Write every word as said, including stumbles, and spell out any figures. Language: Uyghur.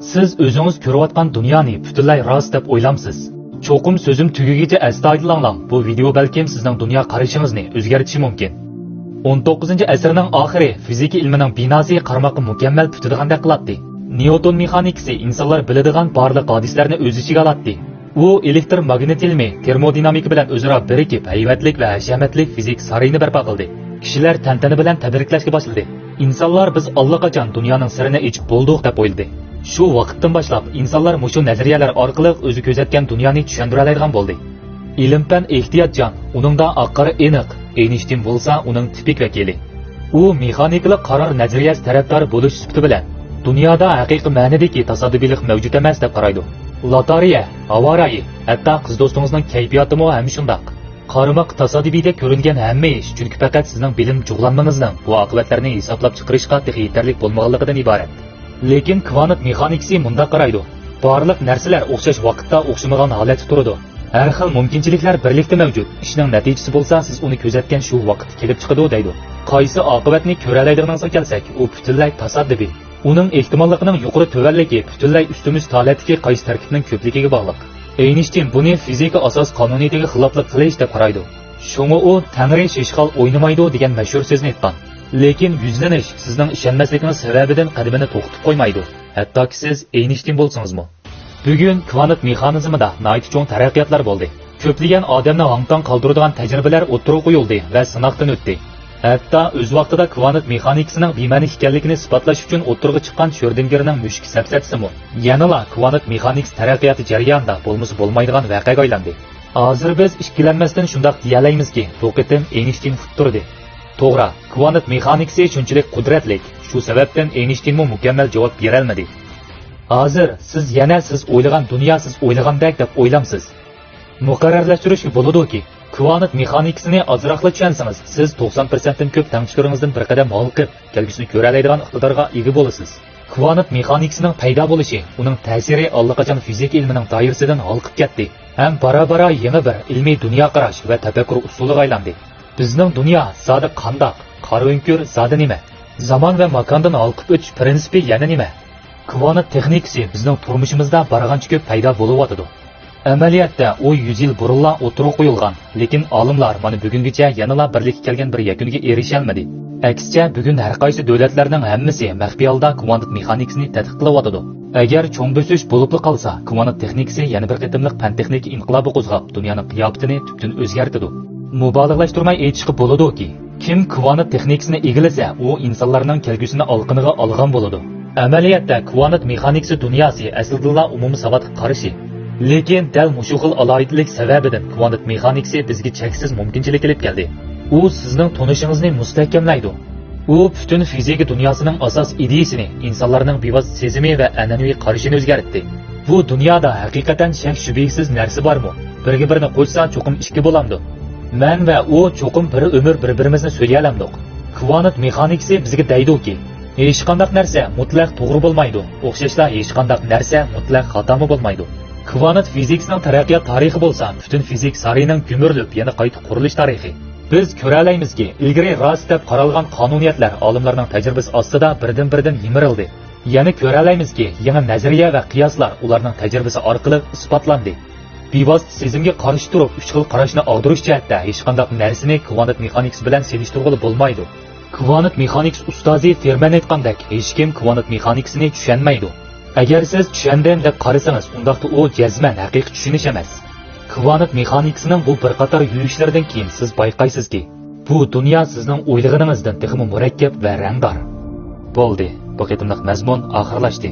سىز ئۆزىڭىز كۆرۈۋاتقان دۇنيانى پۈتۈنلەي راست دەپ ئويلامسىز؟ چوقۇم سۆزۈم تۈگىگىچە ئەستايىدىل ئاڭلاڭ، بۇ ۋىدېئو بەلكىم سىزنىڭ دۇنيا قارىشىڭىزنى ئۆزگەرتىشى مۇمكىن. ئون توققۇزىنچى ئەسىرنىڭ ئاخىرى فىزىكا ئىلمىنىڭ بىناسى قارىماققا مۇكەممەل پۈتىدىغاندەك قىلاتتى. نيۇتون مېخانىكىسى ئىنسانلار بىلىدىغان بارلىق ھادىسىلەرنى ئۆز ئىچىگە ئالاتتى. ئۇ ئېلېكتر ماگنىت ئىلمى، تېرمودىنامىكا بىلەن ئۆزئارا بىرىكىپ، ھەيۋەتلىك ۋە ھەشەمەتلىك فىزىك سارىيىنى بەرپا قىلدى. كىشىلەر تەنتەنە بىلەن تەبرىكلەشكە باشلىدى. ئىنسانلار بىز ئاللىقاچان دۇنيانىڭ سىرىنى ئېچىپ بولدۇق دەپ ئويلىدى. شۇ ۋاقىتتىن باشلاپ ئىنسانلار مۇشۇ نەزەرىيەلەر ئارقىلىق ئۆزى كۆزەتكەن دۇنيانى چۈشەندۈرەلەيدىغان بولدى. ئىلىم-پەن ئېھتىياتچان، ئۇنىڭدا ئاق-قارا ئېنىق، ئېينىشتىن بولسا ئۇنىڭ تىپىك ۋەكىلى. ئۇ مېخانىكىلىق قارار نەزەرىيەسى تەرەپدارى بولۇش سۈپىتى بىلەن، دۇنيادا ھەقىقىي مەنىدىكى تاسادىپىيلىق مەۋجۇت ئەمەس دەپ قارايدۇ. لاتارىيە، ھاۋا رايى، ھەتتا قىز دوستىڭىزنىڭ كەيپىياتىمۇ ھەم شۇنداق. قارىماققا تاسادىپىيدەك كۆرۈنگەن ھەممە ئىش، چۈنكى پەقەت سىزنىڭ بىلىم جۇغلانمىڭىزنىڭ بۇ ئاقىۋەتلەرنى ھېسابلاپ چىقىرىشقا تېخى يېتەرلىك بولمىغانلىقىدىن ئىبارەت. لېكىن كۋانت مېخانىكىسى مۇنداق قارايدۇ: بارلىق نەرسىلەر ئوخشاش ۋاقىتتا ئوخشىمىغان ھالەتتە تۇرىدۇ. ھەر خىل مۇمكىنچىلىكلەر بىرلىكتە مەۋجۇت. ئىشنىڭ نەتىجىسى بولسا سىز ئۇنى كۆزەتكەن شۇ ۋاقىتتا كېلىپ چىقىدۇ دەيدۇ. قايسى ئاقىۋەتنى كۆرەلەيدىغىنىڭىزغا كەلسەك، ئۇ پۈتۈنلەي تاسادىپىي. ئۇنىڭ ئېھتىماللىقىنىڭ يۇقىرى تۆۋەنلىكى پۈتۈنلەي ئۈستىمۇ ئۈست ھالەتتىكى قايسى تەركىبنىڭ كۆپلۈكىگە باغلىق. ئېينىشتىن بۇنى فىزىكا ئاساس قانۇنىيىتىگە خىلاپلىق قىلىش دەپ قارايدۇ. شۇڭا ئۇ تەڭرى شېشقال ئوينىمايدۇ دېگەن مەشھۇر سۆزنى ئېيتقان. لېكىن يۈزلىنىش سىزنىڭ ئىشەنمەسلىكىڭىز سەۋەبىدىن قەدىمىنى توختىتىپ قويمايدۇ، ھەتتاكى سىز ئېينىشتىن بولسىڭىزمۇ. بۈگۈن كۋانت مېخانىزمىدا ناھايىتى چوڭ تەرەققىياتلار بولدى. كۆپلىگەن ئادەمنى ھاڭ-تاڭ قالدۇرىدىغان تەجرىبىلەر ئوتتۇرىغا قويۇلدى ۋە سىناقتىن ئۆتتى. ھەتتا ئۆز ۋاقتىدا كۋانت مېخانىكىسىنىڭ بىمەنە ئىكەنلىكىنى ئىسپاتلاش ئۈچۈن ئوتتۇرىغا چىققان شرۆدىنگېرنىڭ مۈشۈكى سەپسەتىسىمۇ يەنىلا كۋانت مېخانىكىسى تەرەققىياتى جەريانىدا بولمىسا بولمايدىغان ۋەقەگە ئايلاندى. ھازىر بىز ئىككىلەنمەستىن شۇنداق دېيەلەيمىزكى، بۇ قېتىم ئېينىشتىن ئۇتتۇردى. توغرا، كۋانت مېخانىكىسى شۇنچىلىك قۇدرەتلىك، شۇ سەۋەبتىن ئېينىشتىنمۇ مۇكەممەل جاۋاب بېرەلمىدى. ھازىر سىز يەنە سىز ئويلىغان دۇنيا سىز ئويلىغاندەك دەپ ئويلامسىز؟ مۇقەررەرلەشتۈرۈشكە بولىدۇكى، كۋانت مېخانىكىسىنى ئازراقلا چۈشەنسىڭىز، سىز توقسان پىرسەنتتىن كۆپ تەڭچىلىرىڭىزدىن بىر قەدەم ھالقىپ، كەلگۈسىنى كۆرەلەيدىغان ئىقتىدارغا ئىگە بولىسىز. كۋانت مېخانىكىسىنىڭ پەيدا بولۇشى، ئۇنىڭ تەسىرى ئاللىقاچان فىزىكا ئىلمىنىڭ دائىرىسىدىن ھالقىپ كەتتى ھەم بارا-بارا يېڭى بىر ئىلمىي دۇنيا قاراش ۋە تەپەككۇر ئۇسۇلىغا ئايلاندى. بىزنىڭ دۇنيا زادى قانداق؟ قارا ئۆڭكۈر زادى نېمە؟ زامان ۋە ماكاندىن ھالقىپ ئۆتۈش پىرىنسىپى يەنە نېمە؟ كۋانت تېخنىكىسى بىزنىڭ تۇرمۇشىمىزدا بارغانچە كۆپ پەيدا بولۇۋاتىدۇ. ئەمەلىيەتتە ئۇ يۈز يىل بۇرۇنلا ئوتتۇرىغا قويۇلغان، لېكىن ئالىملار مانا بۈگۈنگىچە يەنىلا بىرلىككە كەلگەن بىر يەكۈنگە ئېرىشەلمىدى. ئەكسىچە، بۈگۈن ھەر قايسى دۆلەتلەرنىڭ ھەممىسى مەخپىي ھالدا كۋانت مېخانىكىسىنى تەتقىق قىلىۋاتىدۇ. ئەگەر چوڭ بۆسۈش بولۇپلا قالسا، كۋانت تېخنىكىسى يەنە بىر قېتىملىق پەن-تېخنىكا ئىنقىلابى قوزغاپ، دۇنيانىڭ قىياپىتىنى تۈپتىن ئۆزگەرتىدۇ. مۇبالىغىلەشتۈرمەي ئېيتىشقا بولىدۇكى، كىم كۋانت تېخنىكىسىنى ئىگىلىسە، ئۇ ئىنسانلارنىڭ كەلگۈسىنى ئالىقىنىغا ئالغان بولىدۇ. ئەمەلىيەتتە، كۋانت مېخانىكىسى دۇنياسى ئەسلىدىنلا ئومۇمىي ساۋاتقا قارشى. لېكىن دەل مۇشۇ خىل ئالاھىدىلىك سەۋەبىدىن كۋانت مېخانىكىسى بىزگە چەكسىز مۇمكىنچىلىك ئېلىپ كەلدى. ئۇ سىزنىڭ تونۇشىڭىزنى مۇستەھكەملەيدۇ. ئۇ پۈتۈن فىزىكا دۇنياسىنىڭ ئاساس ئىدىيىسىنى، ئىنسانلارنىڭ بىۋاسىتە سېزىمى ۋە ئەنئەنىۋى قارىشىنى ئۆزگەرتتى. بۇ دۇنيادا ھەقىقەتەن شەك-شۈبھىسىز نەرسە بارمۇ؟ بىرگە-بىرنى قوشسا چوقۇم ئىككى بولامدۇ؟ مەن ۋە ئۇ چوقۇم بىر ئۆمۈر بىر-بىرىمىزنى سۆيەلەمدۇق. كۋانت مېخانىكىسى بىزگە دەيدۇكى، ھېچقانداق نەرسە مۇتلەق توغرا بولمايدۇ، ئوخشاشلا ھېچقانداق نەرسە مۇتلەق خاتامۇ بولمايدۇ. كۋانت فىزىكىسىنىڭ تەرەققىيات تارىخى بولسا پۈتۈن فىزىك سارىيىنىڭ گۈمۈرۈلۈپ يەنە قايتا قۇرۇلۇش تارىخى. بىز كۆرەلەيمىزكى، ئىلگىرى راست دەپ قارالغان قانۇنىيەتلەر ئالىملارنىڭ تەجرىبىسى ئاستىدا بىردىن-بىردىن يىمىرىلدى. يەنە كۆرەلەيمىزكى، يېڭى نەزەرىيە ۋە قىياسلار ئۇلارنىڭ تەجرىبىسى ئارقىلىق ئىسپاتلاندى. بىۋاسىتە سېزىمگە قارشى تۇرۇپ، ئۈچ خىل قاراشنى ئاغدۇرۇش جەھەتتە ھېچقانداق نەرسىنى كۋانت مېخانىكىسى بىلەن سېلىشتۇرغىلى بولمايدۇ. كۋانت مېخانىكىسى ئۇستازى فېرمەن ئېيتقاندەك، ھېچكىم كۋانت مېخانىكىسىنى چۈشەنمەيدۇ. ئەگەر سىز چۈشەندىم دەپ قارىسىڭىز، ئۇنداقتا ئۇ جەزمەن ھەقىقىي چۈشىنىش ئەمەس. كۋانت مېخانىكىسىنىڭ بۇ بىر قاتار يۈرۈشلىرىدىن كېيىن سىز بايقايسىزكى، بۇ دۇنيا سىزنىڭ ئويلىغىنىڭىزدىن تېخىمۇ مۇرەككەپ ۋە رەڭدار. بولدى، بۇ قېتىملىق مەزمۇن ئاخىرلاشتى.